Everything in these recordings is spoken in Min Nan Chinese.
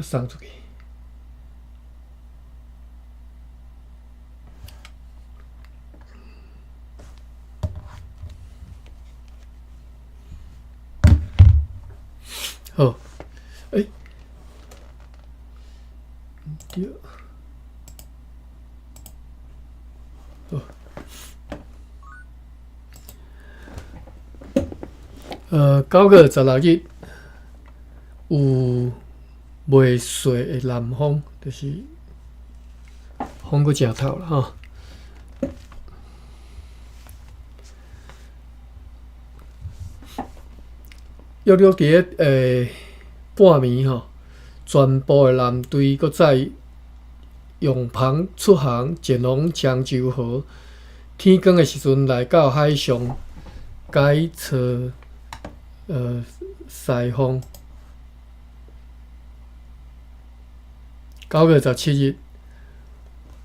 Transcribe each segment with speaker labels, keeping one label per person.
Speaker 1: 閣送出去。好，欸，毋對，好，9月16日有袂细的南風，就是風閣誠透啦吼。約略佇咧半暝吼，全部的艦隊閣再用帆出航，前往漳州河。天光的時陣來到海上，改坐西風。9月17日，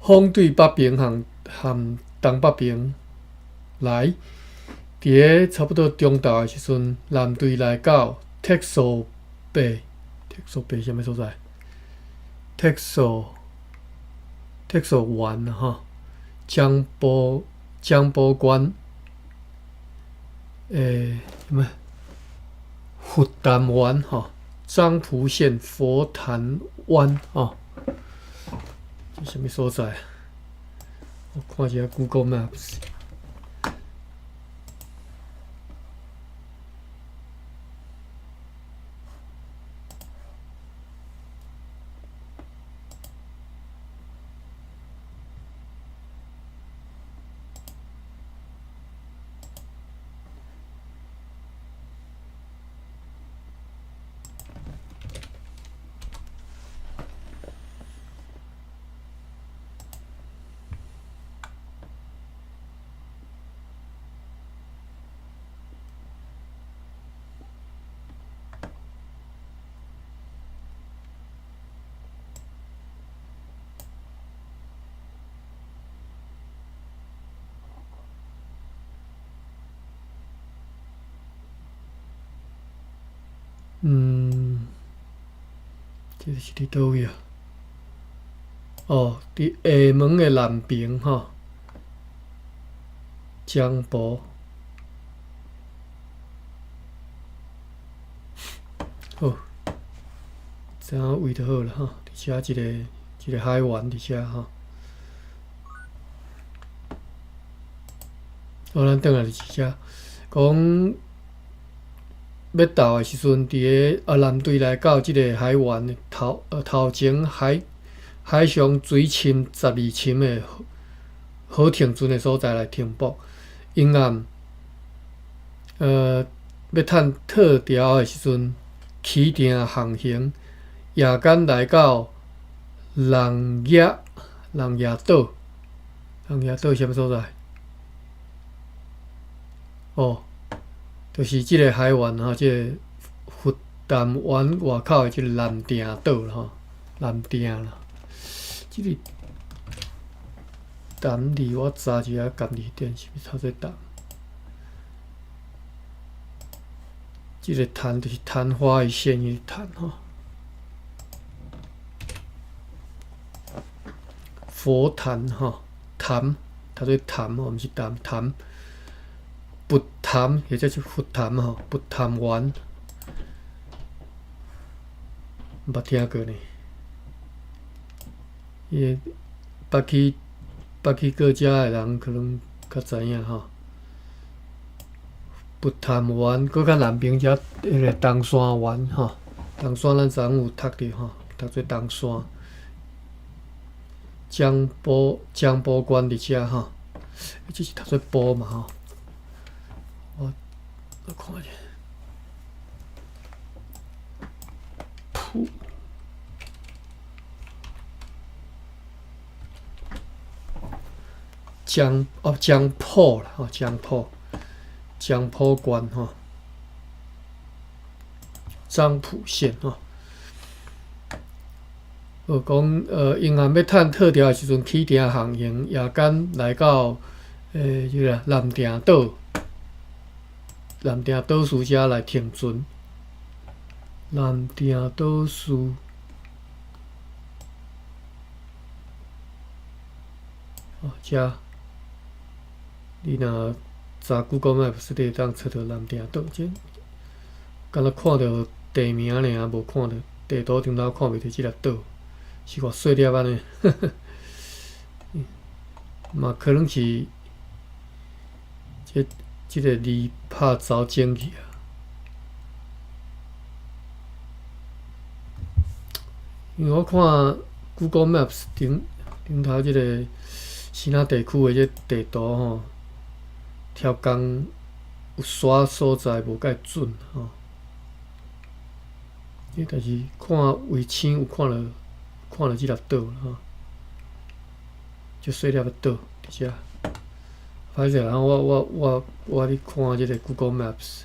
Speaker 1: 風對北爿和東北爿來。佇咧差不多中晝的時陣，艦隊來到特索貝，特索貝啥物所在？特索灣吼，漳浦縣，啥物？佛壇灣吼，漳浦縣佛壇灣吼，這啥物所在？我看一下 Google Maps。這個是佇佗位啊？哦，佇廈門的南爿吼，漳浦。好，知影位就好啦吼，佇遮一個海灣佇遮吼。好，咱轉來佇遮，講欲到的時陣，佇个艦隊來到這個海灣頭前海上水深12深的好停船的所在來停泊。陰暗，欲趁套牢的時陣，起定航行，夜間來到人野島，人野島啥物所在？哦，就是這個海灣吼，這個佛壇灣外口的這個南碇島吼，南碇啦。這個潭字我查一下，含字典是毋是讀做潭？這個曇就是曇花一現的曇吼。佛壇吼，潭讀做潭吼，毋是潭潭。佛壇或者是佛壇吼，佛壇灣，毋捌聽過呢。伊個捌去過遮的人可能較知影吼。佛壇灣閣較南爿遮，彼個東山灣吼，東山咱昨昏有讀著吼，讀做東山。漳浦縣佇遮吼，這是讀做埔嘛吼。我看者，埔漳浦啦吼，漳浦縣吼，漳浦縣吼。有講英航欲趁套牢的時陣起定航行，夜間來到這個南碇島，南碇島嶼遮來停船。南碇島嶼，哦，遮你若查 Google Maps，你會當揣著南碇島，這敢若看著地名爾，無看著地圖頂頭看袂著這粒島，是偌細粒按呢？嘛可能是這個字拍走整去啊。因為我看 Google Maps 頂頂頭這個新南地區的這地圖吼，調工有徙所在無蓋準吼。但是看衛星有看著這粒島吼，足細粒的島佇遮。歹勢啊！我咧看這個 Google Maps，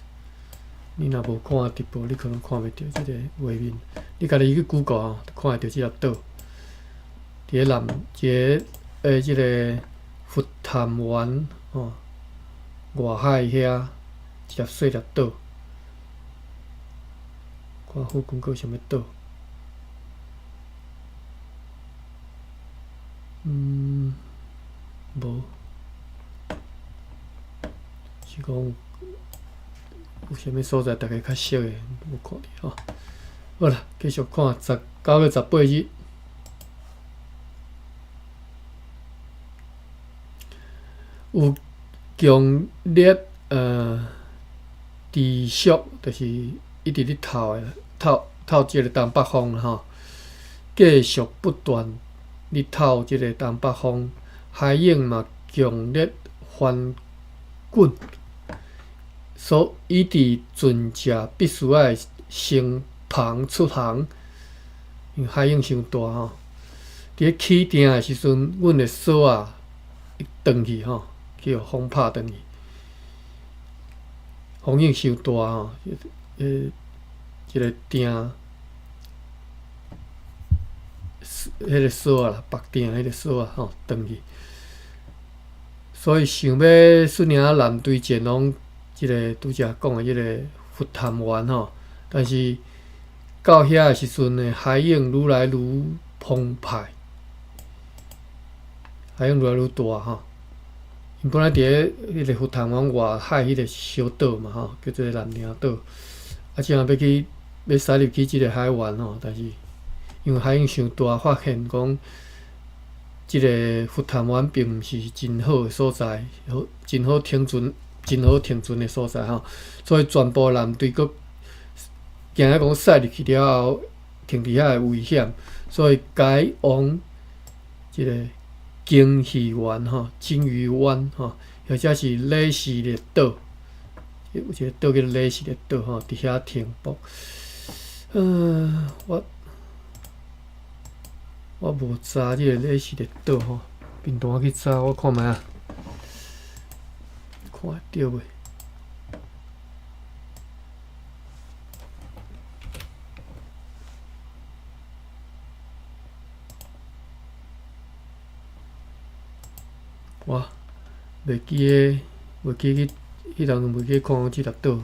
Speaker 1: 你若無看直播，你可能看袂著這個畫面。你家己去 Google 吼，就看會著這粒島。佇咧南，一个這個佛壇灣吼，外海遐一粒細粒島。看附近閣有啥物島？無。是講有啥物所在大家較熟的，無看著吼。好啦，繼續看19月18日，有強烈持續，就是一直咧透的，透透這個東北風吼，繼續不斷咧透這個東北風，海湧嘛強烈翻滾，所以致船隻必須愛升帆出航，因為海湧傷大吼。佇咧起碇的時陣，阮的索仔斷去吼，去予風拍斷去，風湧傷大吼，這個碇，彼個索仔啦，縛碇彼個索仔吼斷去，所以想欲率領艦隊前往這個拄才講的這個佛壇灣吼，但是到遐的時陣呢，海湧愈來愈澎湃，海湧愈來愈大吼。𪜶本來佇咧彼個佛壇灣外海彼個小島嘛吼，叫做南碇島。啊，這下欲去欲駛入去這個海灣吼，但是因為海湧傷大，發現講這個佛壇灣並毋是真好的所在，好真好停船、真好停船的所在吼，所以全部艦隊閣驚講駛入去了後停佇遐會危險，所以改往這個鯨魚灣吼、鯨魚灣吼，或者是禮士列島，有一個島叫禮士列島吼，佇遐停泊。我無查這個禮士列島吼，平常去查我看覓啊，看會著未？我袂記得，袂記去，彼當陣袂記看這粒島，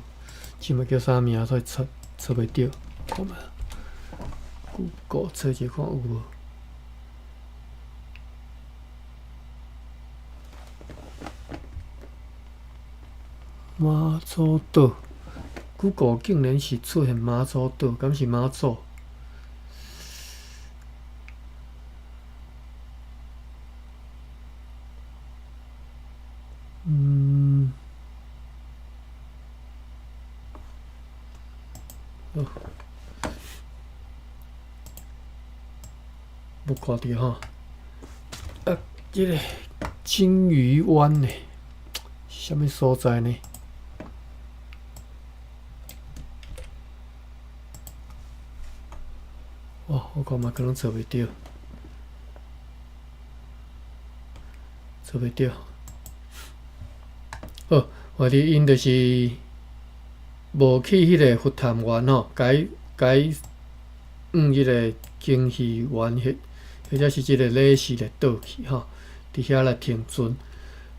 Speaker 1: 這擺叫啥名，所以揣揣袂著。看覓，Google 揣一下看有無？馬祖島，Google 竟然是出現馬祖島，敢是馬祖？好，無看著吼。啊，這個鯨魚灣呢，是啥物所在呢？哦，我看嘛可能找袂著，找袂著。好，反正𪜶就是無去彼個佛壇灣吼，改改往彼個鯨魚灣或者是這個禮士列島去吼，佇遐來停船。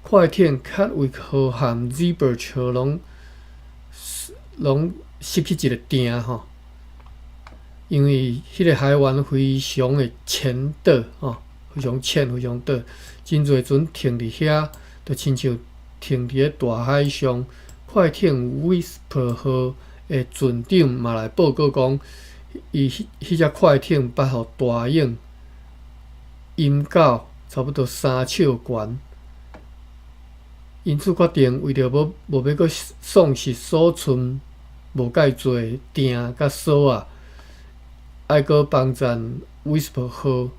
Speaker 1: 快艇開位河漢 Zeeburg 河攏失去一個碇吼，因為彼個海灣非常的淺島吼，非常淺，非常短，真濟船停佇遐，就親像停佇咧大海上。快艇 Whisper 號的船長嘛來報告講，伊彼彼隻快艇捌予大湧淹到差不多3尺懸，因此決定為著無無欲閣喪失所剩無蓋濟釘佮索仔，愛閣幫贊 Whisper 號。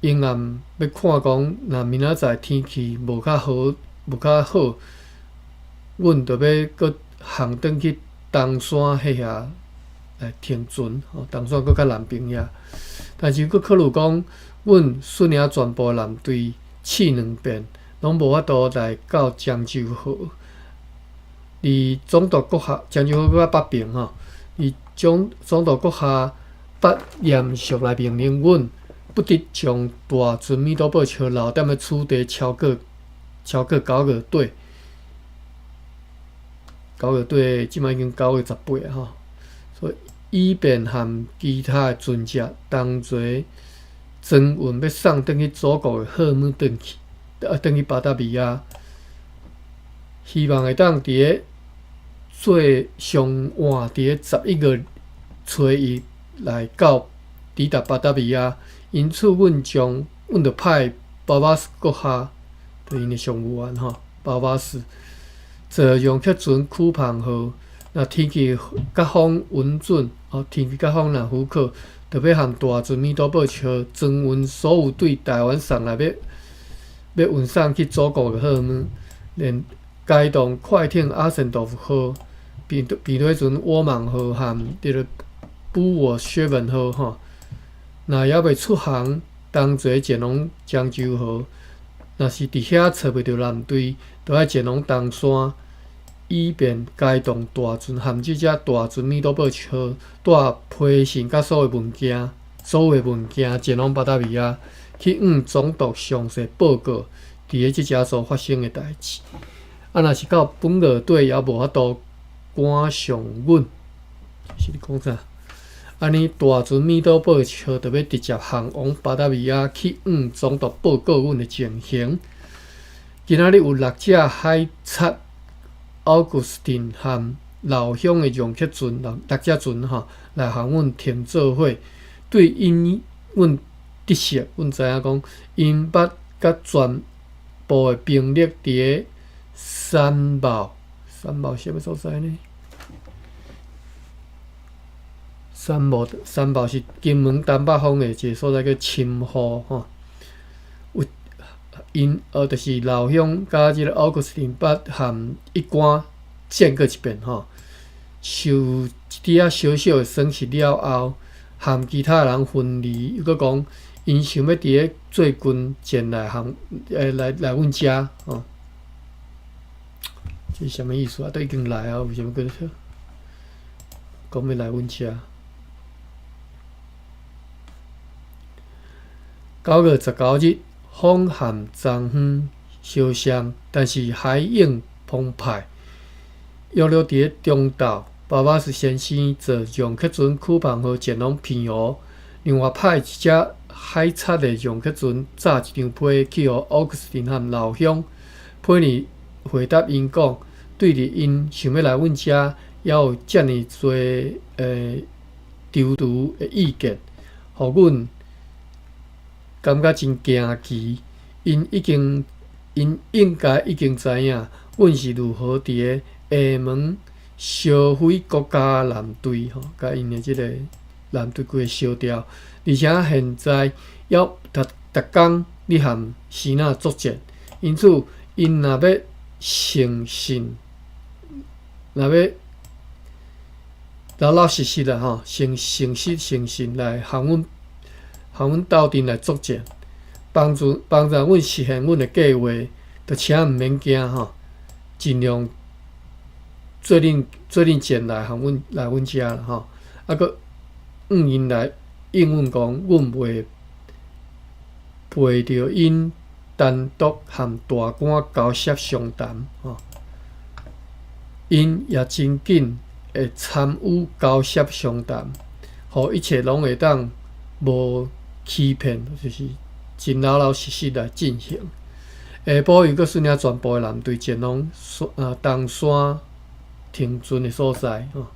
Speaker 1: 永暗欲看講，若明仔載天氣無較好，無較好，阮就欲閣航轉去東山彼遐來停船，吼，東山閣較南邊遐。但是閣考慮講，阮率領全部艦隊試兩遍，攏無法度來到漳州河。而總督閣下，漳州河閣較北邊吼，而總總督閣下捌嚴肅來命令阮，不得將大船米多堡號留踮咧此地超過9月底。九月底，這擺已經9月18吼，所以以便和其他的船隻同齊裝運欲送轉去祖國的荷姆轉去，啊，轉去巴達維亞，希望會當佇咧最上晚佇咧11月初1來到抵達巴達維亞。因此，阮將阮就派巴巴斯閣下，就𪜶的商務員吼，巴巴斯坐讓客船苦帆號，若天氣佮風允准，哦，天氣佮風若許可，就欲和大船米多堡號裝運所有對台灣送來欲欲運送去祖國的貨物，連該動快艇阿森多夫號、皮皮雷船沃芒號和這个布沃雪文號，吼，若猶未出航，同齊前往漳州河。若是佇遐揣袂著艦隊，就愛前往東山，以便該棟大船和這隻大船米多堡號帶批信佮所有文件，所有的文件前往巴達維亞，去向總督詳細報告佇咧這遮所發生的代誌。啊，若是到本月底猶無法度趕上阮，是咧講啥？按呢，大船米多堡號就欲直接航往巴達維亞去向總督報告阮的情形。今仔日有六隻海賊奧古斯丁和老鄉的讓客船，六六隻船吼來和阮停做伙。對𪜶阮得悉，阮知影講，𪜶捌佮全部的兵力佇咧三茂，三茂是啥物所在呢？三茂，三茂是金門東北方的一个所在叫深湖吼。有𪜶就是老鄉佮這个奧古斯丁捌和一關戰過一遍吼，受一點仔小小的損失了後，和其他人分離，又閣講𪜶想欲佇咧最近前來和來來阮遮吼。這是啥物意思啊？都已經來啊，為啥物閣講欲來阮遮？9月19日，風和昨昏相像，但是海湧澎湃。約略佇咧中晝，巴巴斯先生坐讓客船苦帆號前往澎湖，另外派一隻海賊的讓客船紮一張批去予奧古斯丁和老鄉。批裡回答𪜶講，對佇𪜶想欲來阮遮，猶有遮爾濟踌躇的意見，予阮感覺真驚奇。𪜶已經，𪜶應該已經知影，阮是如何佇咧廈門燒毀國家艦隊，吼，共𪜶的這个艦隊規个燒掉，而且現在猶逐逐工咧和支那作戰，因此，𪜶若欲誠信，若欲老老實實啦，吼，誠誠實誠信來和阮和阮鬥陣來作戰，幫助幫助阮實現阮的計劃，就請毋免驚吼，盡量做恁做恁前來和阮來阮遮啦吼，啊，閣向𪜶來應允講，阮袂陪著𪜶單獨和大官交涉商談吼，𪜶也真緊會參與交涉商談，予一切攏會當無欺騙，就是真老老實實來進行。下晡又閣率領全部的艦隊前往山東山停船的所在。吼，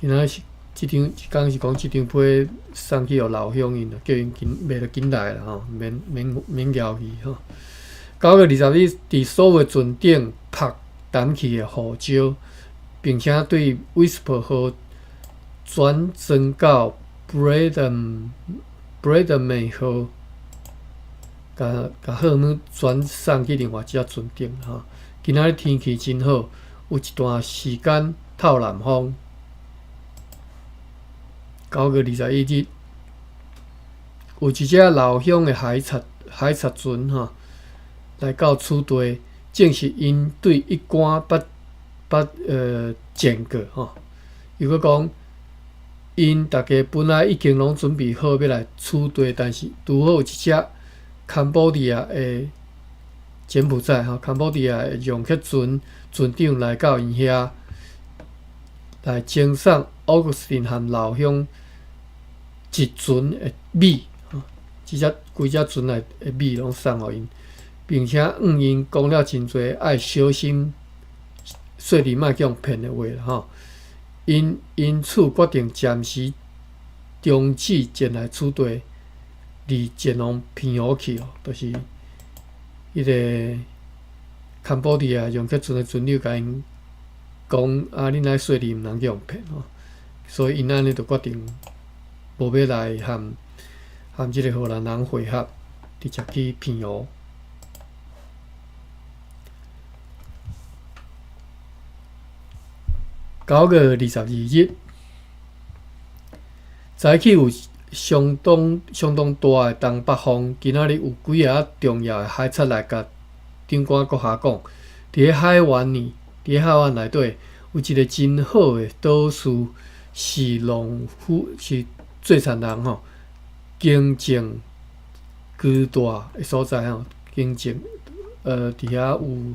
Speaker 1: 今仔是這張，這工是講這張批送去予老鄉𪜶，叫𪜶緊袂得緊來啦吼，免免免枵去吼。9月20日，佇所有船頂拍澹去的號召，並且對 Whisper 號轉裝到 Bremen 號，共共號碼轉送去另外一隻船頂吼。今仔日天氣真好，有一段時間透南風。9月21日，有一隻老鄉的海賊船吼來到此地，證實𪜶對一竿捌捌戰過吼。又閣講，𪜶逐家本來已經攏準備好欲來此地，但是拄好有一隻柬埔寨的柬埔寨吼，柬埔寨的讓客船船長來到𪜶遐，來贈送 Augustine 和老鄉一船的米，吼，這隻規隻船內的米攏送予𪜶，並且向𪜶講了真濟愛小心，細膩莫去予騙的話啦吼。𪜶因此決定暫時終止前來此地，而前往澎湖去哦，就是彼个柬埔寨讓客船的船長共𪜶講啊，恁愛細膩，毋通去予騙吼，所以𪜶按呢就決定無欲來和和這个荷蘭人會合，直接去澎湖。9月22日，早起有相當相當大的東北風。今仔日有幾个重要的海賊來共長官閣下講，佇咧海灣呢，佇咧海灣內底有一个真好的島嶼，是農夫是做田人吼，耕種居住的所在吼，耕種佇遐有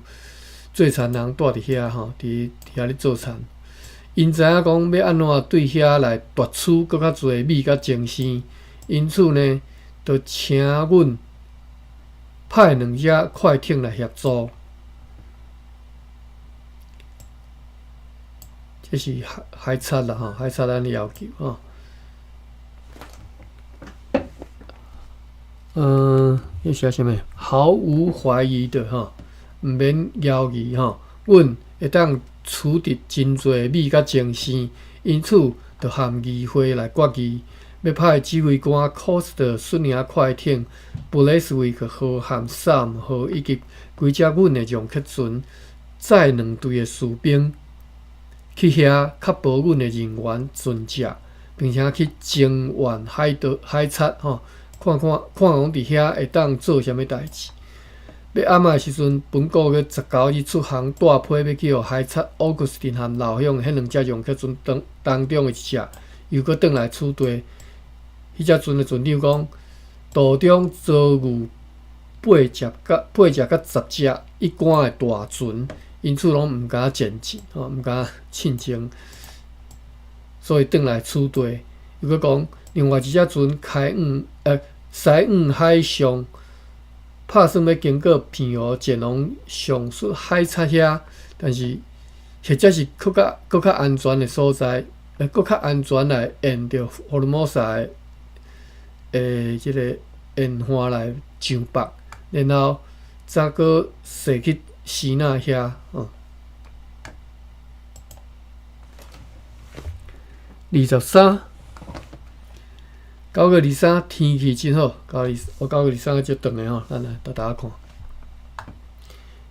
Speaker 1: 做田人住佇遐吼，佇佇遐咧做田。𪜶知影講欲按怎對遐來奪取閣較濟米佮精生，因此呢，就請阮派兩隻快艇來協助。這是海海賊啦吼，海賊按呢要求吼。嗯，彼寫啥物？毫無懷疑的吼，毋免猶豫吼，阮會當取得真濟米佮精生，因此就和議會來決議，欲派指揮官 Coster 率領快艇布雷斯維克號和薩姆號以及幾隻阮的讓客船，載兩隊的士兵去遐確保阮的人員船隻，並且去增援海盜海賊吼，看看看講佇遐會當做啥物代誌。欲暗的時陣，本9月19日出航，帶批欲去予海賊奧古斯丁和老鄉彼兩隻讓客船當當中的一隻，又閣轉來此地。彼隻船的船長講，途中遭遇80佮80隻一竿的大船，因此攏毋敢前進，吼，毋敢進前，所以轉來此地。又閣講，另外一隻船開往西往海上。拍算欲經過澎湖前往上述海賊遐，但是或者是閣較閣較安全的所在，閣較安全來沿著福爾摩沙的的這个沿岸來上北，然後再閣駛去支那遐。吼。23。9月23天氣真好，九月我9月23足長的吼，咱來沓沓仔看。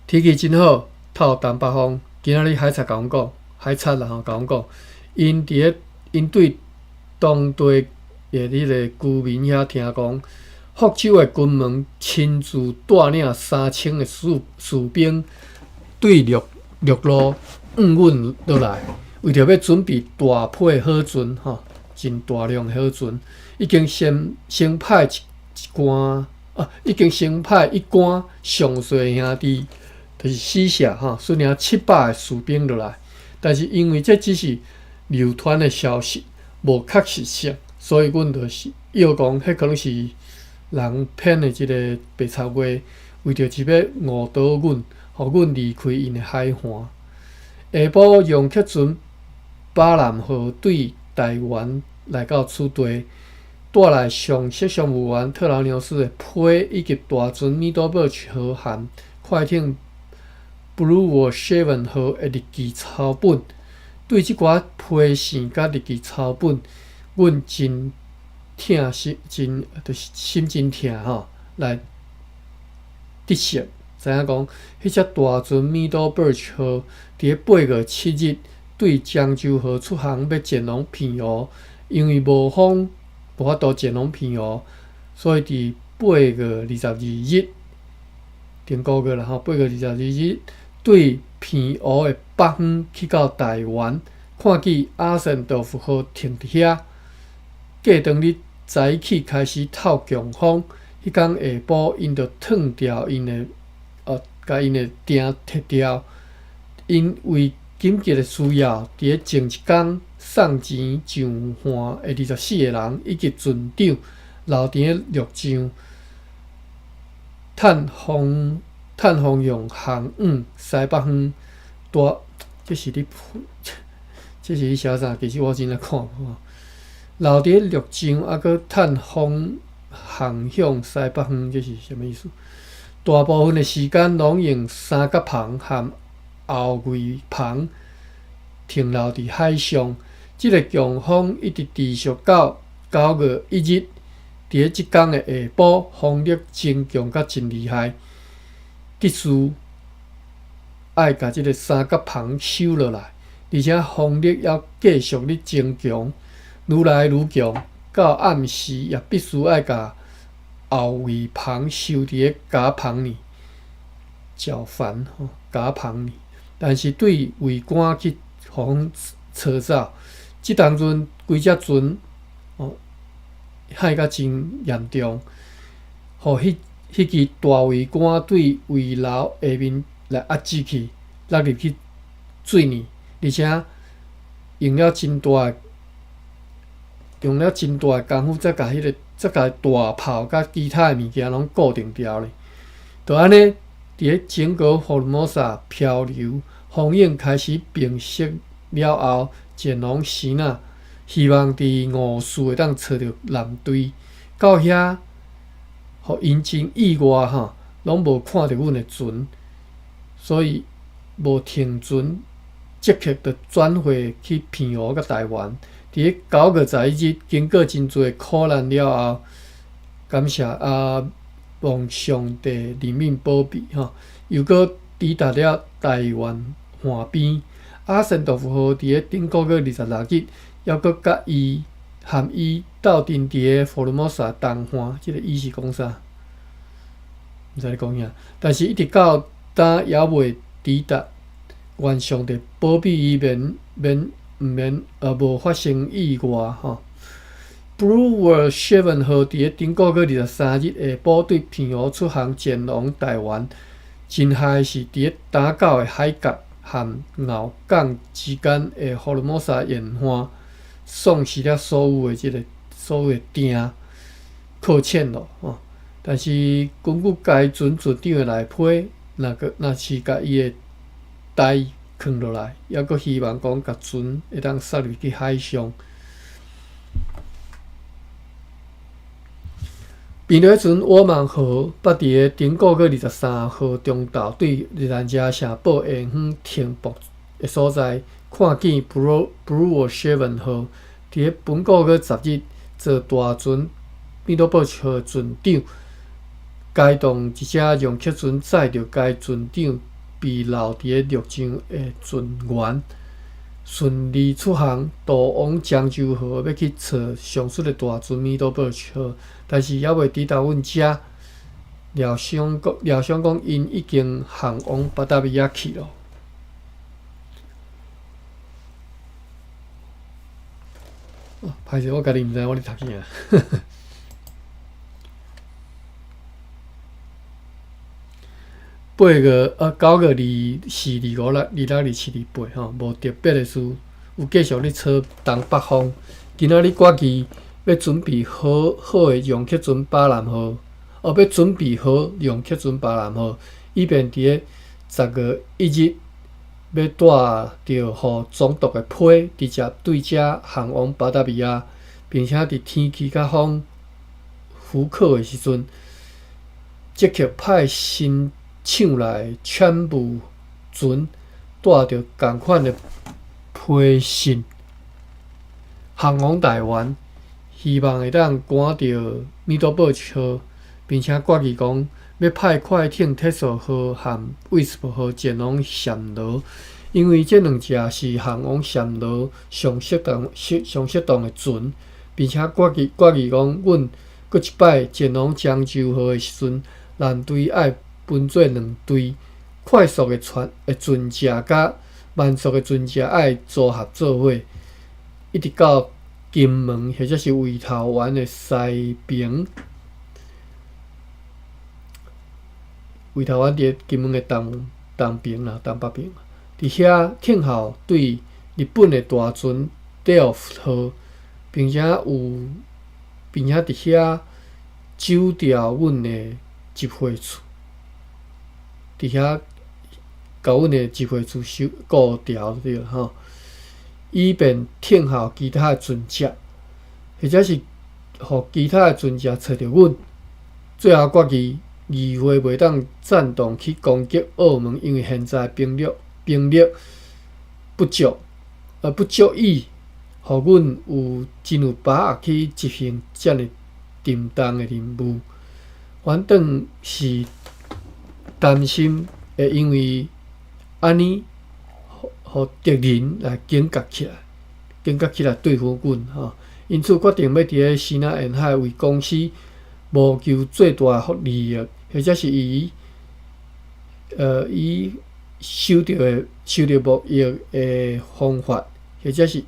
Speaker 1: 天氣真好，透東北風。今仔日海賊共阮講，海賊啦吼，共阮講，𪜶佇咧𪜶對當地的彼个居民遐聽講，福州的軍門親自帶領3000个士士兵對陸陸路向阮落來，為著欲準備大批好船吼，真大量的好船。已經先先派一一官啊，已經先派一官上歲兄弟，就是死者吼，率領700个士兵落來。但是因為這只是流傳的消息，無確實性，所以阮就是臆講，彼可能是人編的這个白賊話，為著是欲誤導阮，予阮離開𪜶的海岸。下晡，楊克船巴南號對台灣來到此地，帶來上席商務員特勞牛斯的批以及大船米多堡號和快艇 Blue Seven 號的日記抄本。對這寡批信佮日記抄本，阮真疼心，真就是心真疼吼，來得悉，知影講，彼隻大船米多堡號佇咧8月7日對漳州號出航，欲前往澎湖，因為無風，無法度前往澎湖，所以佇8月22日，頂個月啦吼，八月二十二日對澎湖的北方去到台灣，看見阿森道夫號停佇遐，過當日早起開始透強風，彼工下晡𪜶就褪掉𪜶的，共𪜶的碇撤掉，𪜶為緊急的需要，佇咧前一工送錢上岸的24個人以及船長留佇咧陸上，趁風趁風向航往西北方。大，這是咧寫啥？其實我真正看無吼。留佇咧陸上，猶閣趁風航向西北方，這是啥物意思？大部分的時間攏用三角帆和後桅帆停留佇海上。這个強風一直持續到9月1日。佇咧這工的下晡，風力增強甲真厲害，必須愛共這个三角帆收落來，而且風力猶繼續咧增強，愈來愈強。到暗時也必須愛共後桅帆收佇咧莢帆裡，絞帆吼，莢帆裡。但是對桅杆去予風吹走，這當陣規隻船哦，害甲真嚴重，予彼支大桅杆對圍樓下面來壓制去，落入去水裡，而且用了真大的工夫，才共彼个，才共大炮佮其他的物件攏固定牢咧。就按呢，佇咧整個福爾摩沙漂流，風湧開始平息了後，前往支那，希望佇五四會當揣著艦隊。到遐，予𪜶真意外吼，攏無看著阮的船，所以無停船，即刻就轉回去澎湖佮台灣。佇咧9月11日，經過真濟苦難了後，感謝啊，望上帝憐憫保庇吼，又閣抵達了台灣岸邊。阿森道夫號佇咧頂個月26日，猶閣佮伊含伊鬥陣佇咧福爾摩沙東岸，這个伊是講啥？毋知咧講啥。但是一直到今猶未抵達，願上帝保庇伊免免毋免無發生意外吼。Blue Seven 號佇咧頂個月23日下晡對澎湖出航前往台灣，真害是佇咧打狗的海角和螯港之間的福爾摩沙沿岸，喪失了所有的這个所有的碇擱淺咯吼。但是根據該船船長的內批，若閣若是共伊的台囥落來，猶閣希望講共船會當駛入去海上。平日陣，我們號捌佇咧頂個月23號中晝對熱蘭遮城堡下方停泊的所在，看見 Blue Seven 號佇咧本個月10日坐大船米多堡號船長，開動一隻楊克船載著該船長被留佇咧陸上的船員，順利出航，渡往漳州河，欲去揣上述的大船米多堡號，但是猶未抵達阮遮。料想講，料想講，𪜶已經航往巴達維亞去咯。歹勢，我家己毋知我咧讀啥。8月啊，9月24、25、六、26、27、28吼，無特別的事，有繼續咧吹東北風，今仔日決議欲準備好好的容克船巴南號，哦，欲準備好容克船巴南號，以便佇咧10月1日欲帶著予總督的批，直接對遮航往巴達維亞，並且佇天氣較風許可的時陣，即刻派新搶來犬務船帶著仝款的批信航往臺灣，希望會當趕著米多堡號，並且決議講欲派快艇鐵索號和威斯堡號前往暹羅，因為這兩隻是航往暹羅上適當、上適當的船，並且決議講，阮閣一擺前往漳州號的時陣，艦隊愛分做兩隊，快速的船的船隻佮慢速的船隻愛組合做伙，一直到金門或者是圍頭灣的西爿。圍頭灣佇金門的東東爿啦，東北爿。佇遐聽候對日本的大船 Delft 號，並且有，並且佇遐走掉阮的集會處，佇遐共阮的集會處收顧牢對吼，以便聽候其他的船隻，或者是予其他的船隻揣著阮。最後決議，議會袂當贊同去攻擊澳門，因為現在兵力不足，不足以予阮有真有把握去執行遮爾沉重的任務。反轉是擔心會因為按呢，予敵人來警覺起來，警覺起來對付阮吼。因此決定欲佇咧支那沿海為公司謀求最大的福利益，或者是伊收著貿易的方法，或者是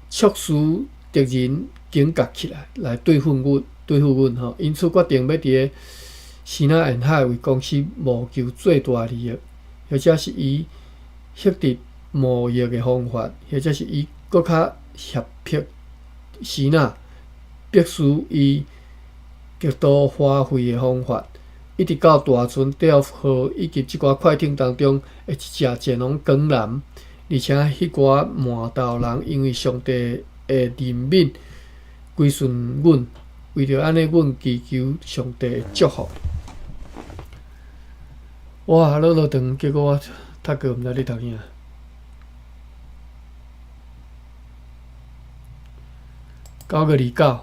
Speaker 1: 促使敵人警覺起來，來對付阮，對付阮吼。因此決定欲佇咧支那沿海為公司謀求最大利益，或者是伊獲得貿易的方法，或者是伊閣較脅迫支那，迫使伊極度花費的方法，一直到大船釣號以及這寡快艇當中的一隻前往江南，而且彼寡麻豆人因為上帝的憐憫歸順阮，為著按呢，阮祈求上帝的祝福。哇，落落長，結果我讀過毋知咧讀啥。9月29，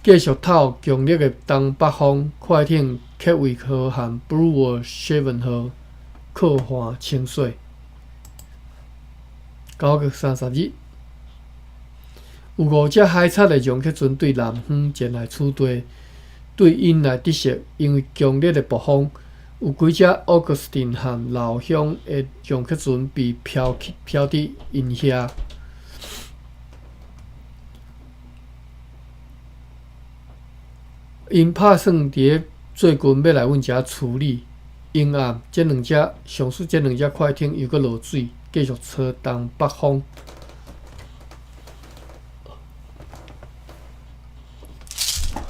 Speaker 1: 繼續透強烈的東北風，快艇克維號和 Brewer Seven 號靠岸清水。9月30日，有五隻海賊的容克船對南方前來此地，對𪜶來得悉，因為強烈的暴風，有幾隻奧古斯丁和老鄉的容克船被飄去飄佇𪜶遐。𪜶拍算佇咧最近欲來阮遮處理。昏暗，這兩隻上述這兩隻快艇又閣落水，繼續吹東北風。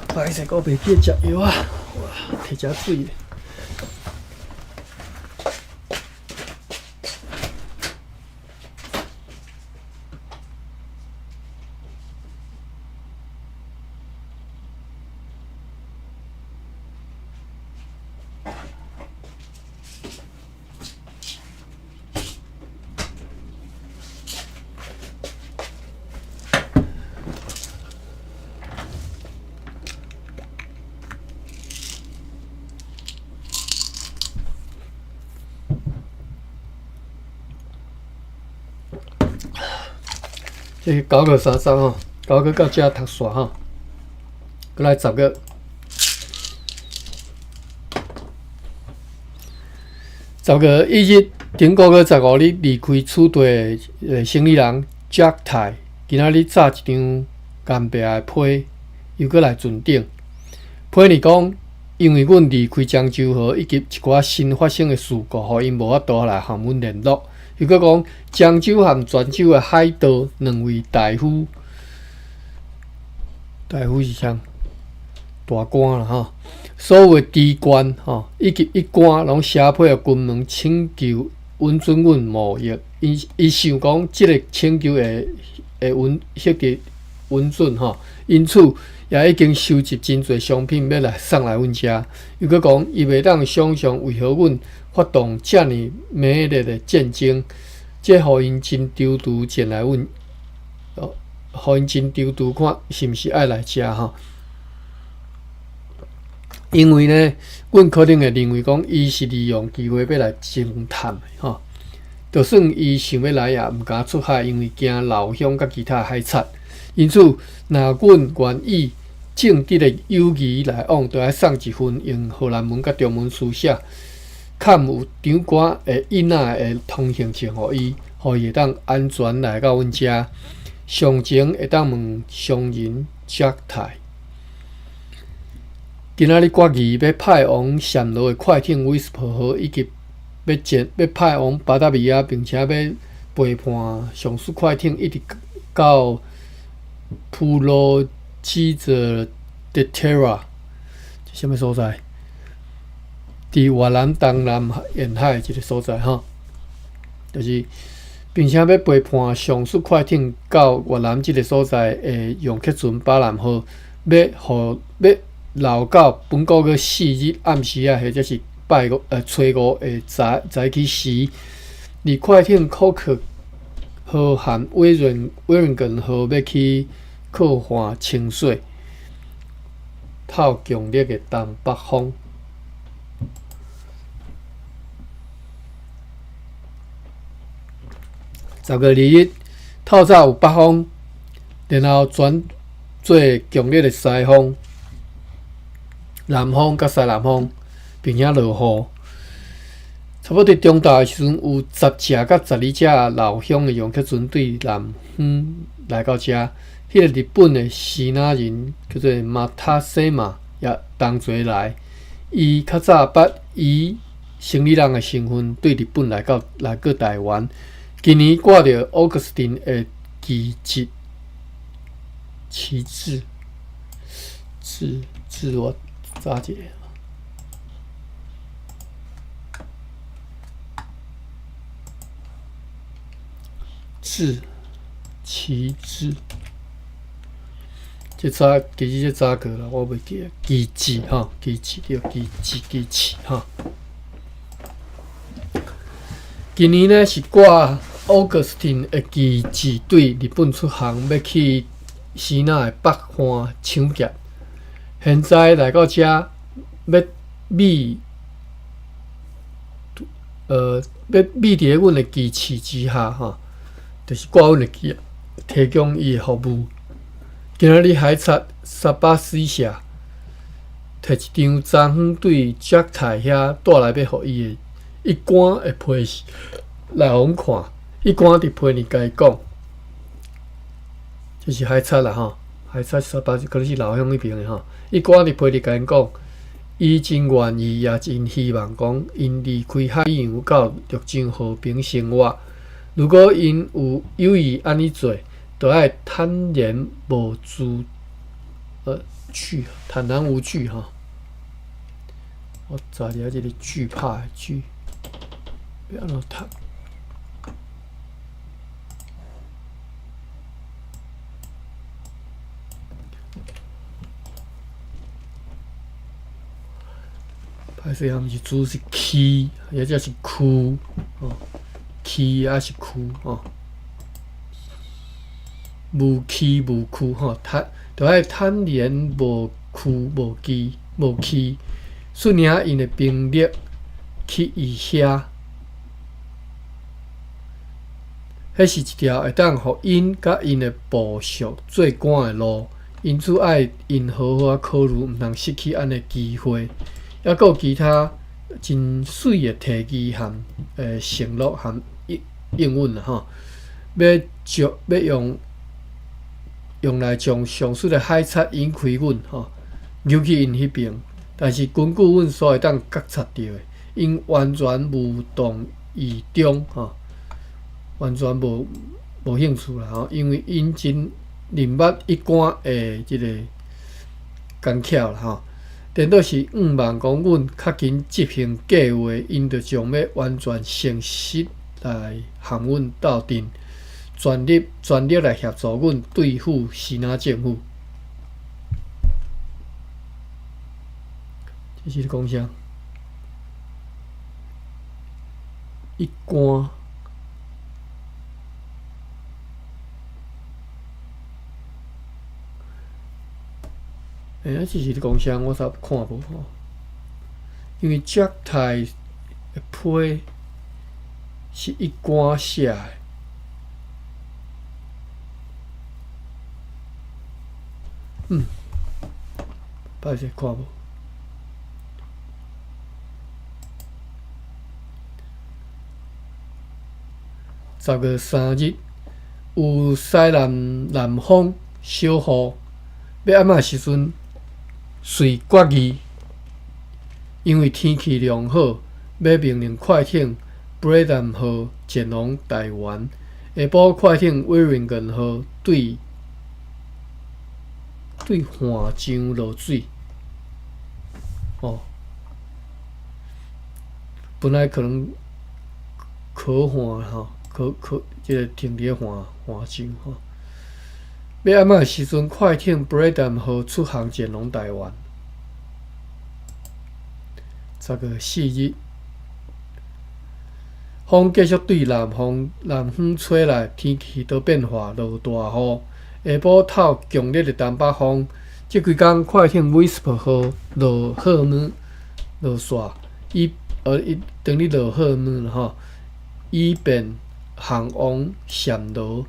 Speaker 1: 歹勢，我袂記得食藥啊！哇，摕食水。這是9月30吼，九月到遮讀煞吼，閣來十月。10月1日，頂個月15日離開此地的生理人賈泰，今仔日早一張岩壁的批，又閣來船頂。佩妮講，因為阮離開漳州河以及一寡新發生的事故，予𪜶無法度來和阮聯絡。又閣講，漳州和泉州的海盜兩位大夫，大夫是啥？大官啦吼，所有的知官吼，以及一官攏寫批予金門請求允准阮貿易。𪜶伊想講，這个請求會會允獲得允准吼，因此也已經收集真濟商品欲來送來阮遮。又閣講，伊袂當想像為何阮發動遮爾猛烈的戰爭，這予𪜶真躊躇前來阮，予𪜶真躊躇看是毋是愛來遮吼。因為呢，阮可能會認為講，伊是利用機會欲來偵探的吼。就算伊想欲來，也毋敢出海，因為驚老鄉佮其他海賊。因此，若阮願意正直的友誼來往，就愛送一份用荷蘭文佮中文書寫、含有長官的印仔的通行證予伊，予伊會當安全來到阮遮。詳情會當問商人卓泰。今仔日決議欲派往暹羅的快艇威斯珀號，以及欲前欲派往巴達維亞，並且欲陪伴上述快艇一直到普羅基澤德特拉，這啥物所在？佇越南東南沿海一个所在吼，就是並且欲陪伴上述快艇到越南這个所在的楊克船巴南號，欲予欲留到本個月四日暗時仔，或者是拜五初五的早早起時，佇快艇庫克號和威倫威倫根號欲去靠岸清水，透強烈的東北風。10月2日，透早有北風，然後轉做強烈的西風、南風佮西南風，並且落雨。差不多佇中晝的時陣，有十隻佮12隻老鄉的楊克船對南方來到遮。彼个日本的支那人叫做馬塔西瑪，也同齊來。伊較早捌以生理人的身份對日本來到來過台灣。今年掛著奧格斯丁的旗幟，旗幟，字字我查一下。字旗幟，這早其實這早過啦，我袂記得。旗幟吼，旗幟對，旗幟旗幟吼。今年呢是掛奧格斯丁的旗幟對日本出航，欲去支那的北岸搶劫。現在來到遮，欲秘欲秘佇咧阮的旗幟之下吼，就是掛阮的旗，提供伊的服務。今仔日海賊沙巴西社提一張昨昏對卓泰遐帶來欲予伊的一官的批示來予阮看，一官佇批裡共伊講，這是海賊啦吼，海賊沙巴可能是老鄉彼爿的吼。一官佇批裡共𪜶講，伊真願意，也真希望講，𪜶離開海洋到綠洲和平生活。如果𪜶有有意按呢做，就愛坦然無懼，懼，坦然無懼吼。我查一下這个懼怕的懼，欲按怎讀？歹勢，毋是主是氣，或者是屈，吼，氣抑是屈吼，無氣無屈吼，坦就愛坦然無屈無懼無氣，率領𪜶的兵力去伊遐，彼是一條會當予𪜶佮𪜶的部屬做官的路，因此愛𪜶好好仔考慮，毋通失去按呢機會。抑閣有其他真媠的提議和承諾和應應允啦吼，欲將欲用用來將上述的海賊引開阮吼，溜去𪜶彼爿。但是根據阮所會當覺察著的，𪜶完全無動於衷吼，完全無興趣啦吼，因為𪜶真認捌一貫的這个工巧啦吼。顛倒是向望講，阮較緊執行計劃，𪜶就將欲完全誠實來和阮鬥陣，全力來協助阮對付支那政府。這是咧講啥？一貫。欸，啊，這是咧講啥？我煞看無吼。因為石泰的批是一貫寫的。歹勢看無。10月3日，有西南南風小雨，欲暗仔時陣隨決議，因為天氣良好，欲命令快艇布雷南號前往台灣，下晡快艇威靈頓號對岸上落水。哦，本來可能可岸吼。可這个停佇咧岸上吼。欲暗仔時陣，快艇布雷南號出航前往台灣。10月4日，風繼續對南方吹來，天氣都變化，落大雨。下晡透強烈的東北風，這幾工快艇威斯珀號落荷姆落線，伊當咧落荷姆吼，以便航往暹羅，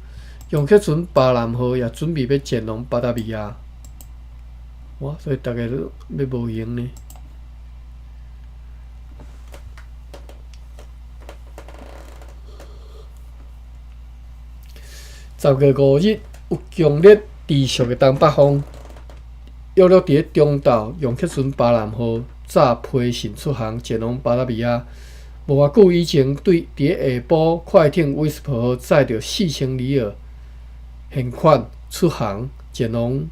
Speaker 1: 楊克船巴南號也準備欲前往巴達維亞。哇！所以逐家都欲無閒呢。10月5日，有強烈持續的東北風，約略佇咧中晝，楊克船巴南號早批信出航前往巴達維亞。無偌久以前，對佇咧下晡，快艇威斯珀號載著4000里爾現款出航前往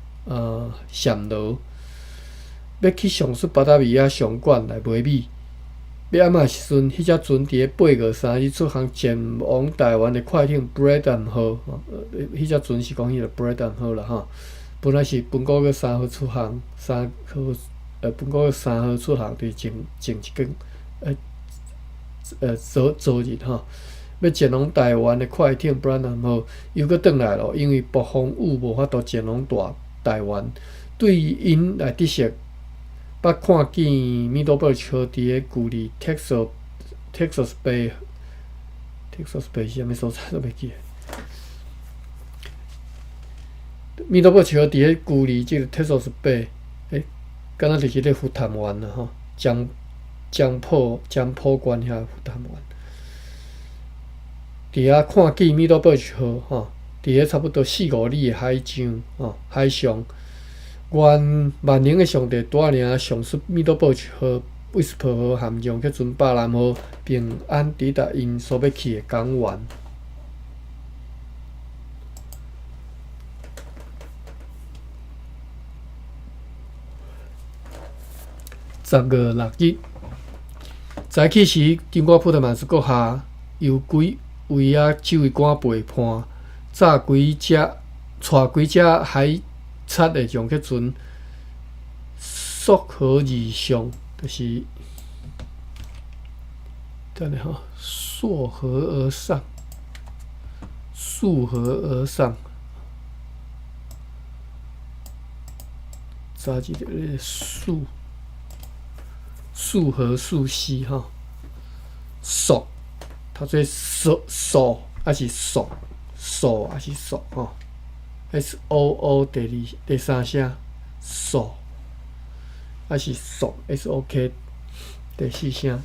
Speaker 1: 暹羅，欲去上述巴達維亞商館來買米。欲暗仔時陣，彼隻船佇咧8月3日出航前往台灣的快艇布雷丹號，彼隻船是講彼个布雷丹號啦吼。本來是本個月3號出航，3號本個月三號出航，佇前一工昨日吼，欲前往台灣的快艇布蘭南號又閣轉來囉，因為暴風雨無法度前往台灣。對𪜶來得悉，捌看見米多貝號佇咧距離 Texas Bay Texas Bay 是啥物所在都袂記得。米多貝號佇咧距離這个 Texas Bay，敢若就是咧福潭灣啦吼，江埔關遐福潭灣，佇遐看見米多貝號吼，佇咧差不多四五里的海上吼，海上，願萬能的上帝帶領上述米多貝號、威斯珀號和楊克船巴南號平安抵達𪜶所欲去的港灣。10月6日。早起時，中國普特曼斯閣下由幾位仔指揮官陪伴，載幾隻、帶幾隻海賊的楊克船溯河而上，就是等下吼，溯河而上，溯河而上，早一个溯。溯河溯溪吼，溯，讀做溯溯，抑是溯溯，抑是溯吼？S O O 第二第三聲溯，抑是溯 S O K 第四聲。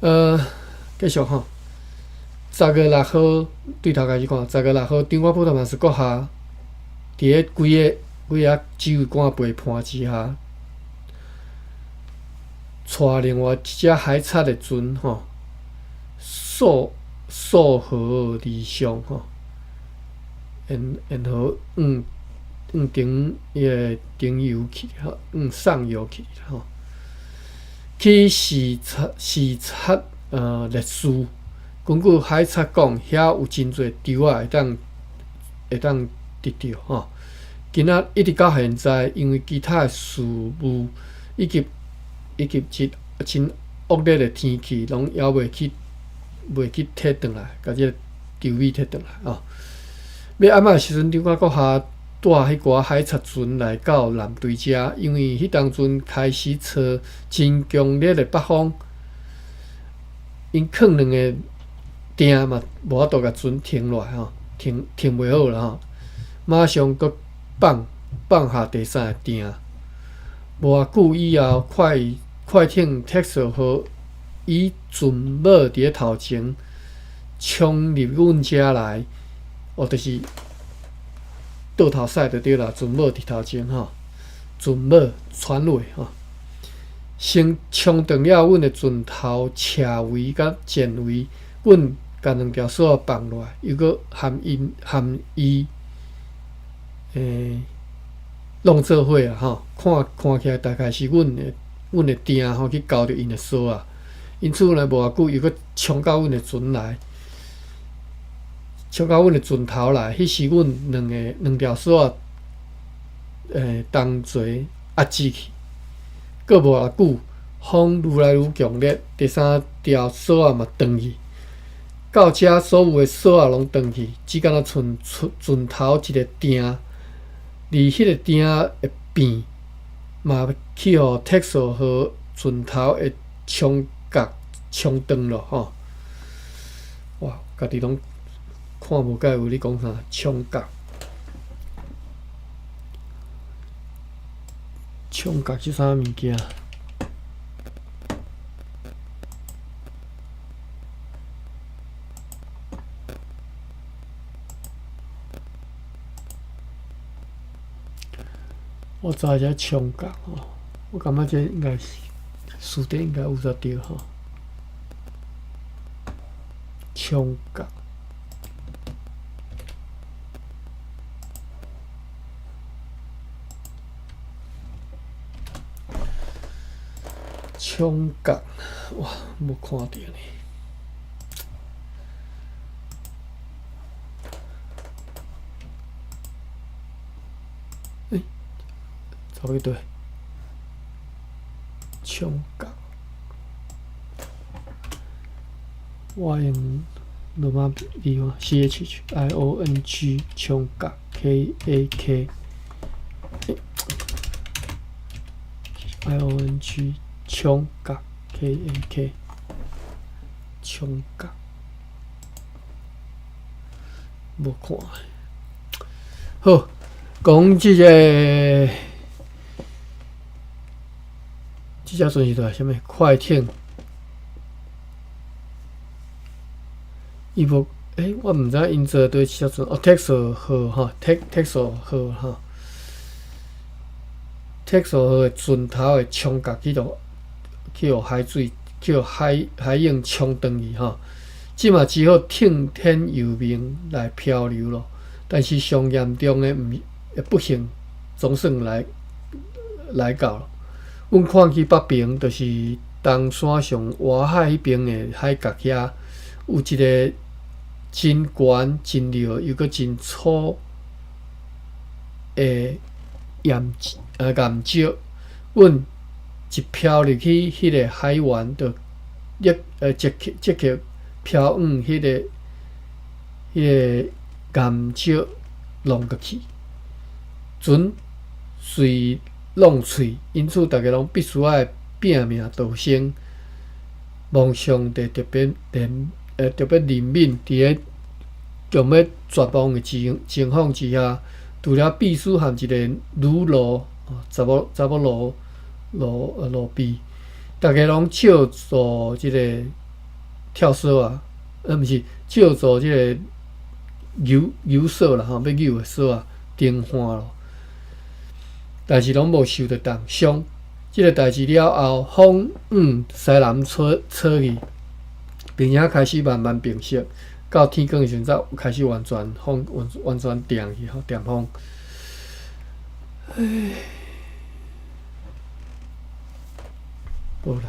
Speaker 1: 繼續吼。10月6號對頭開始看，十月六號，中華普特曼斯閣下佇咧規个。几仔指挥官陪伴之下，带另外一隻海賊的船吼，溯溯河而上吼，然後往往頂彼个頂游去吼，往上游去吼，去視察視察歷史。根據海賊講，遐有真濟珠仔會當得著吼。今仔一直到現在，因為其他的事務以及真真惡劣的天氣，攏猶未去提轉來，共這个珠米提轉來吼。欲暗仔時陣，張閣閣下帶彼寡海賊船來到艦隊遮，因為彼當陣開始吹真強烈的北風，𪜶囥兩个碇嘛，無法度共船停落來吼，停停袂好啦吼，馬上閣放放下第三个碇。無偌久以後，快艇鐵索號以船母佇咧頭前衝入阮遮來，哦，就是倒頭駛就對啦，船母佇頭前吼，船母船尾吼，先衝斷了阮的船頭斜桅佮前桅，阮共兩條索仔放落來，又閣含伊弄做伙啊吼，看看起來大概是阮的碇吼去勾著𪜶的索仔，因此呢，無偌久又閣衝到阮的船來，衝到阮的船頭來，彼時阮兩條索仔同齊壓制去，閣無偌久，風愈來愈強烈，第三條索仔嘛斷去，到遮所有的索仔攏斷去，只敢若賰船頭一个碇，而彼个碇的柄嘛去予鐵索號船頭的衝角衝斷咯吼。哇，家己攏看無解有咧講啥，衝角，衝角是啥物件？我查一下衝角吼，我感覺這應該是詞典應該有才對吼。衝角，衝角，哇，無看著呢。欸，走去佗？衝角，我用羅馬字 C H I O N G 衝角 K A K I O N G 衝角 K A K 衝角，無看。好，講這个，這隻船是蹛啥物？快艇。伊無，欸，我毋知𪜶坐佗一隻船，哦，鐵索號吼，鐵索號吼，鐵索號的船頭的衝角去予海水，去予海湧衝斷去吼。這嘛只好聽天由命來漂流咯。但是上嚴重的毋不幸總算來到了。阮看去北邊，就是東山上外海彼邊的海角遐，有一个真懸、真尿又閣真粗的岩石。阮一漂入去彼个海灣，就立即刻飄往彼个岩石弄過去，船隨浪碎，因此逐家攏必須愛拚命逃生，望上帝特別憐憫，佇咧強欲絕望的情況之下，除了秘書和一个女奴，查某奴婢，逐家攏借助這个跳索仔，毋是借助這个溜索啦吼，欲溜的索仔登岸咯。但是攏無受著重傷。這个代誌了後，風往西南吹吹去，並且開始慢慢平息。到天光的時陣，才開始完全風完完全定去吼，定風。唉，無啦，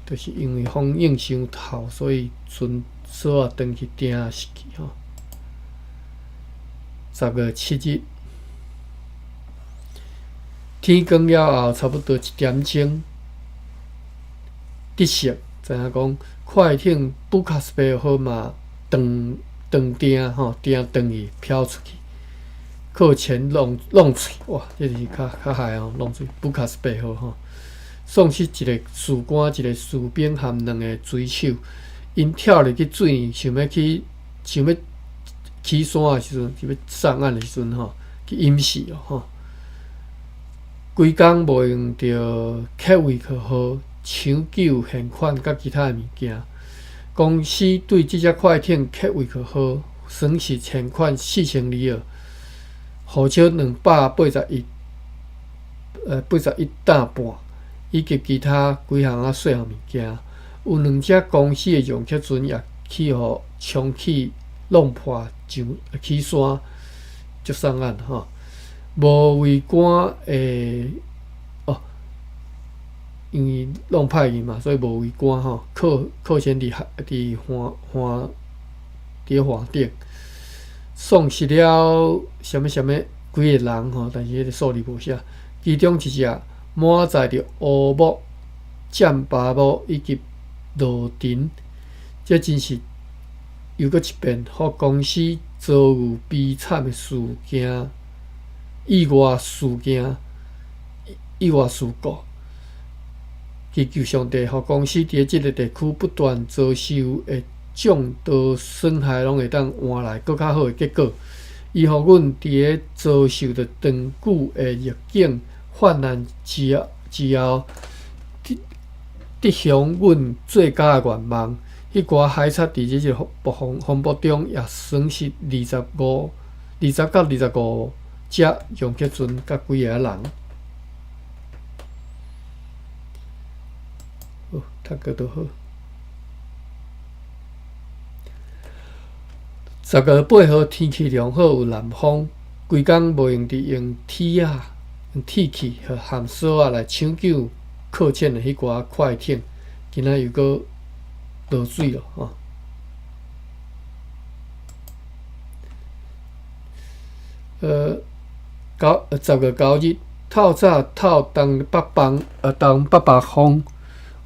Speaker 1: 就是因為風湧傷透，所以船索仔斷去定死去吼。10月7日，天光了後，差不多1點鐘，得悉知影講快艇布卡斯貝號嘛斷斷碇吼，碇斷去飄出去，靠前弄弄碎，哇！這是較較害哦，弄碎布卡斯貝號吼，喪失一个士官、一个士兵含兩个水手，𪜶跳入去水，想欲去想欲起山的時陣，想欲上岸的時陣吼，去淹死哦吼。規工無用著克維克號搶救現款佮其他的物件。公司對這隻快艇克維克號損失現款4200，予少281，81擔半，以及其他幾項仔細項物件。有兩隻公司的容克船也去予衝去弄破上起山，足送眼吼。無圍竿的哦，因為弄歹去嘛，所以無圍竿吼，靠靠前佇海佇岸岸佇岸頂，喪失了啥物啥物幾个人吼，但是彼个數字無寫。其中一隻滿載著烏木、占巴木以及螺鈿，這真是又閣一遍，予公司遭遇悲慘的事件。意外事件、意外事故，祈求上帝，予公司佇這个地區不斷遭受的眾多損害，攏會當換來閣較好的結果。伊予阮佇咧遭受著長久的逆境、患難之之後，得得享阮最佳的願望。彼寡海賊佇這個暴風風暴中，也損失25、20到25隻容克船佮幾个人。好，讀過就好。10月8號天氣良好，有南風，規工無閒佇用鐵仔、用鐵器和含索仔來搶救擱淺的彼寡快艇，今仔又閣落水囉吼。10月9日，透早透東北風，東北北風，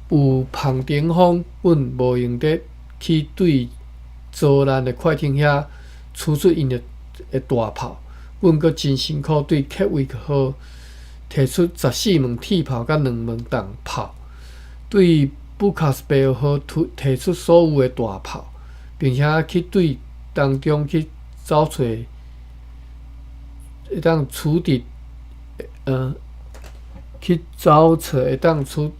Speaker 1: 有芳頂風，阮無閒得去對遭難的快艇遐取出𪜶的大炮，阮閣真辛苦對克維克號提出14門鐵炮佮2門重炮，對布卡斯貝爾號提出所有的大炮，並且去對當中去找揣會當處置，去找揣會當取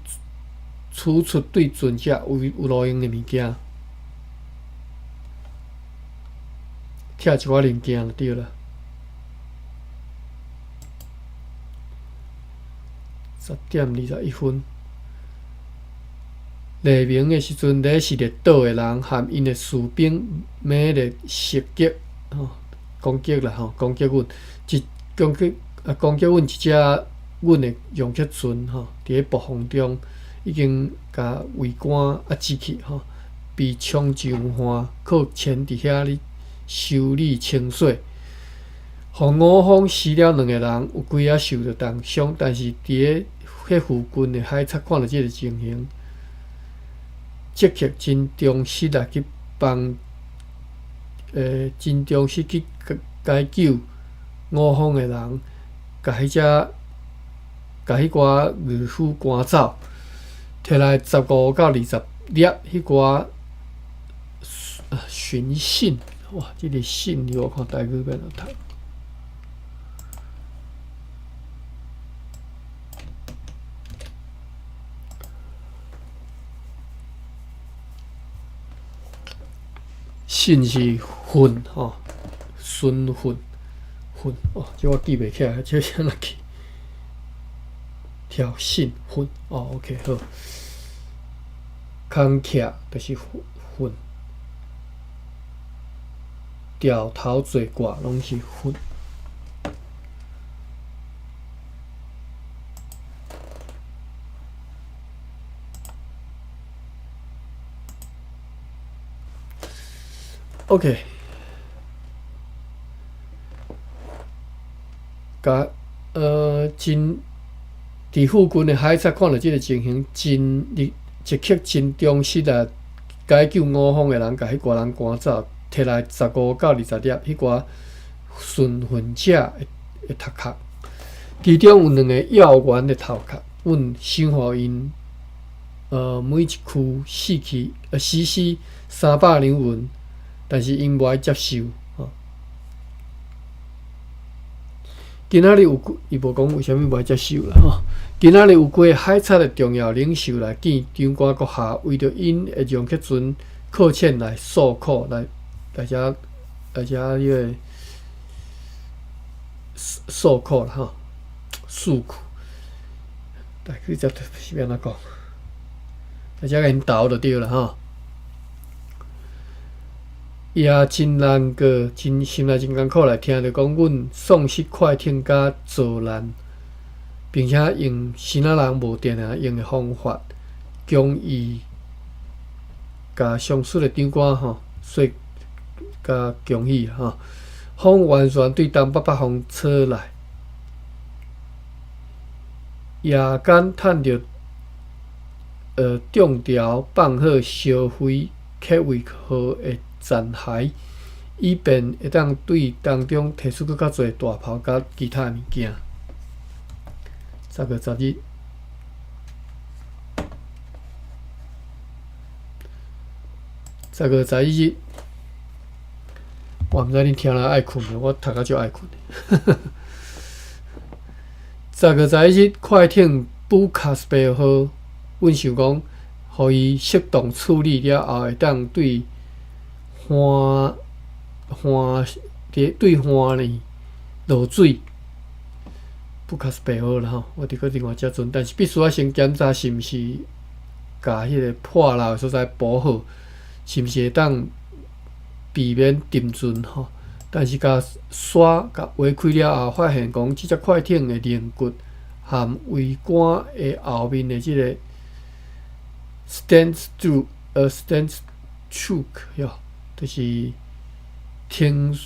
Speaker 1: 取出對船隻有有路用的物件。拆一寡零件就對啦。10點21分，黎明的時陣，雷士列島的人和𪜶的士兵猛烈襲擊，吼，攻擊啦，吼，攻擊阮一攻擊啊，攻擊阮一隻阮的容克船，吼，佇咧暴風中已經共桅杆壓制去，吼，被衝上岸，靠前佇遐咧修理清洗。予五風死了兩個人，有幾仔受著重傷，但是佇咧彼附近的海賊看著這个情形，即刻真忠實來去幫，真忠實去解救五風的人，共彼隻，共彼寡漁夫趕走，提來15到20粒彼寡尋信，哇！這个信我看台語欲按怎讀？信是糞吼，順糞糞哦，這我記袂起來，這是按怎記？挑衅恨哦，OK 好。空徛就是恨，牢头坐挂攏是恨。OK，共真佇附近的海賊看著這个情形，真即刻真忠實啊！解救五方的人，共彼寡人趕走，提來15到20粒彼寡順奮者的頭殼，其中有兩个要員的頭殼，阮賞予𪜶，每一區死去，死死300兩銀，但是𪜶無愛接受。吼，今仔日有伊無講為啥物無愛接受啦吼。今仔日有幾个海賊的重要領袖來見長官閣下，為著𪜶的楊克船扣錢來訴苦，來來遮來遮彼个訴苦啦吼，訴苦。來去遮是欲按怎講？來遮共𪜶鬥就對啦吼。伊也真難過，真心內真艱苦來聽著講，阮喪失快艇佮造難，並且用支那人無定定用的方法，強伊共上述的長官吼說共強伊吼，風完全對東北北方吹來，夜間趁著漲潮放好燒毀客衛號的殘骸，以便會當對當中提出閣較濟大炮佮其他物件。10月10日，10月11日，我毋知恁聽了愛睏無？我讀甲足愛睏的。10月11日，快艇布卡斯貝號，阮想講，予伊適當處理了後，會當對岸岸佇對岸呢落水，布卡斯貝號啦吼，我佇閣另外隻船，但是必須愛先檢查是毋是共彼个破漏的所在補好，是毋是會當避免沉船吼。但是共徙共劃開了後，發現講這隻快艇的龍骨和桅杆的後面的這个 stand truck 喲。就是停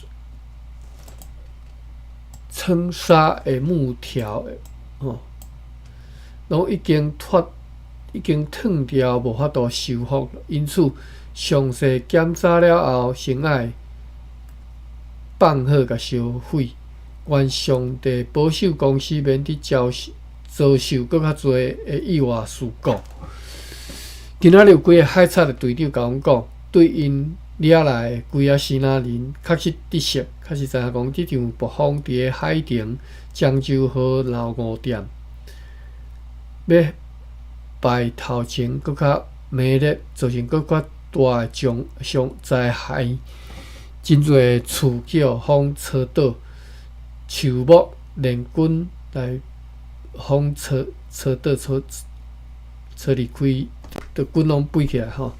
Speaker 1: 撐沙的木條吼，攏已經脫，已經斷掉，無法度修復。因此，詳細檢查了後，先愛放好共燒毀。願上帝保守公司免得遭受閣較濟的意外事故。今仔日有幾个海賊的隊長共阮講，對𪜶掠來的幾仔支那人確實得勢，確實知影講這場暴風佇个海澄漳州號鬧5點，欲敗頭前閣較猛烈，造成閣較大的傷傷災害，真濟厝予風吹倒，樹木連根來風吹吹倒吹吹離開，就根攏飛起來吼。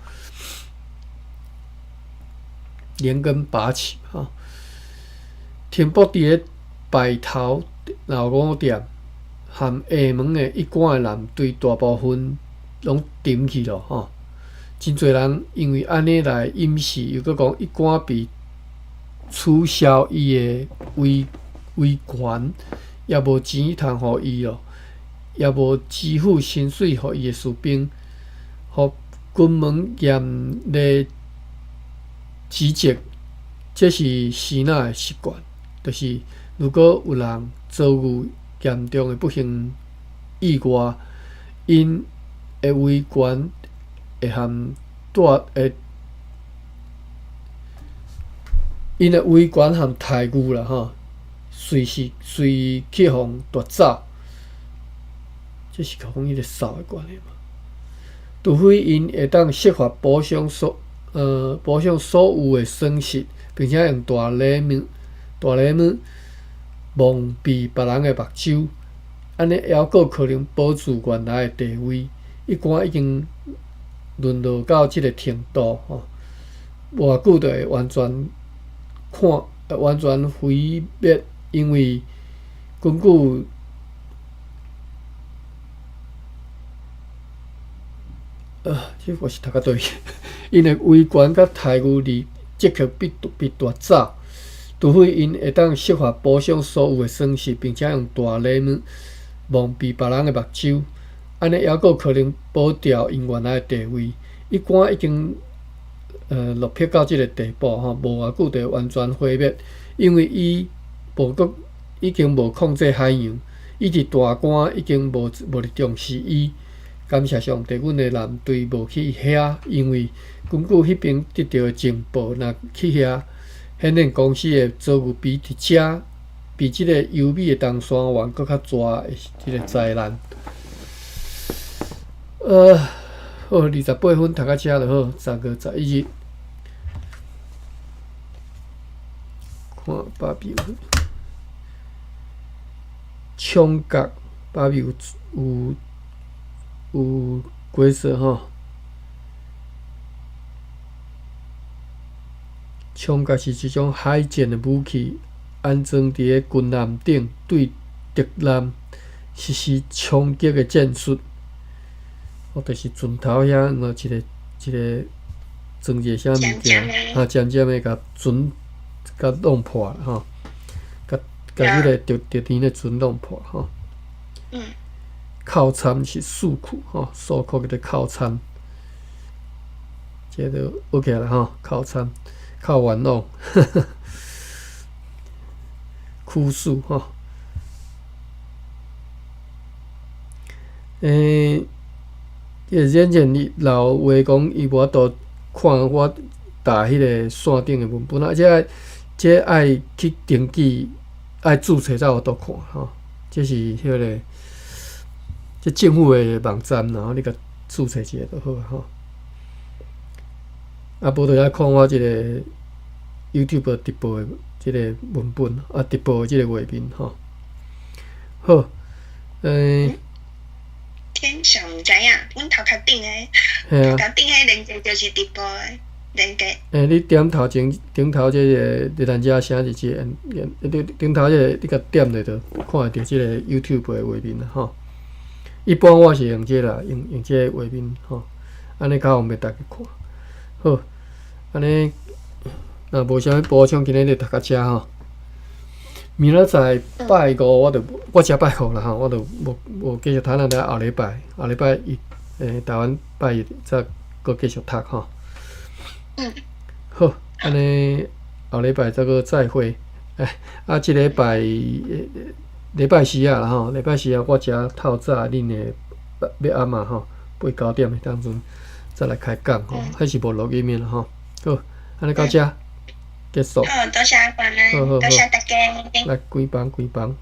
Speaker 1: 連根拔起吼，停泊佇咧排頭鬧5點，和廈門的一貫的艦隊大部分攏沉去咯吼。真濟人因為按呢來隱士，又閣講一貫被取消伊的維維權，也無錢通予伊咯，也無支付薪水予伊的士兵，予軍門嚴厲指責，這是支那的習慣，就是如果有人遭遇嚴重的不幸意外，𪜶的維權會含帶會，𪜶的維權和待遇啦吼，隨時隨意去予奪走，這是講彼个數的關係嘛。除非𪜶會當設法補償所補償所有的損失，並且用大禮物、大禮物蒙蔽別人的目睭，按呢猶閣可能保住原來的地位。伊官已經淪落到這个程度吼，無偌久就會完全看，完全毀滅，因為根據這我是讀甲佗去，𪜶的威權佮待遇利即刻被奪走，除非𪜶會當設法補償所有的損失，並且用大禮物蒙蔽別人的目睭，按呢猶閣可能保牢𪜶原來的地位。伊官已經落魄到這个地步吼，無偌久就會完全毀滅，因為伊無閣已經無控制海洋，伊佇大官已經無無佇重視伊。感謝上帝，阮的艦隊無去遐，因為根據彼邊得著的情報，若去遐，顯現公司會遭遇比佇遮比這个優美的東山灣閣較大的這个災難。好，28分讀到遮就好，10月11日。看芭比有槍角，芭比有有有幾色吼？槍角是一種海戰的武器，安裝佇个軍艦頂，對敵艦實施衝擊的戰術。哦，就是船頭遐有一個一個裝一個啥物件，啊，尖尖的，共船共弄破吼，共共彼个敵敵人的船弄破吼。靠參是疏庫吼，疏庫叫做靠參，這个就 OK 啦吼，靠參靠玩弄，枯樹吼。這个軟件伊留話講，伊無法度看我打彼个線頂的文本啊，這這愛去登記，愛註冊才有法度看吼。這是彼个這政府的網站，然後你共註冊一下就好啊吼。啊，無就愛看我這个 YouTube 直播的這个文本，啊，直播的這个畫面吼。好，
Speaker 2: 天上毋知影，阮頭殼頂的，頭殼頂彼連結就是直播的連結。
Speaker 1: 你點頭前頂頭這个熱蘭遮寫日誌，你頂頭這个你共點落就看會著這個 YouTube 的畫面啦吼。一般我是用這个啦，用用這个畫面吼，按呢較方便大家看。好，按呢若無啥物補充，今日就讀到遮吼。明仔載拜五我就我遮拜五啦吼，我就無無繼續讀啦，後禮拜後禮拜一台灣拜一再閣繼續讀吼。好，按呢後禮拜再閣再會。啊，這禮拜禮拜四啊啦吼，禮拜四啊，我遮透早恁的欲暗嘛吼，八九點的當陣再來開講吼，彼是無錄音的啦吼。好，按呢到遮結束。
Speaker 2: 好，多謝阿關，多謝大家。
Speaker 1: 來關房關房。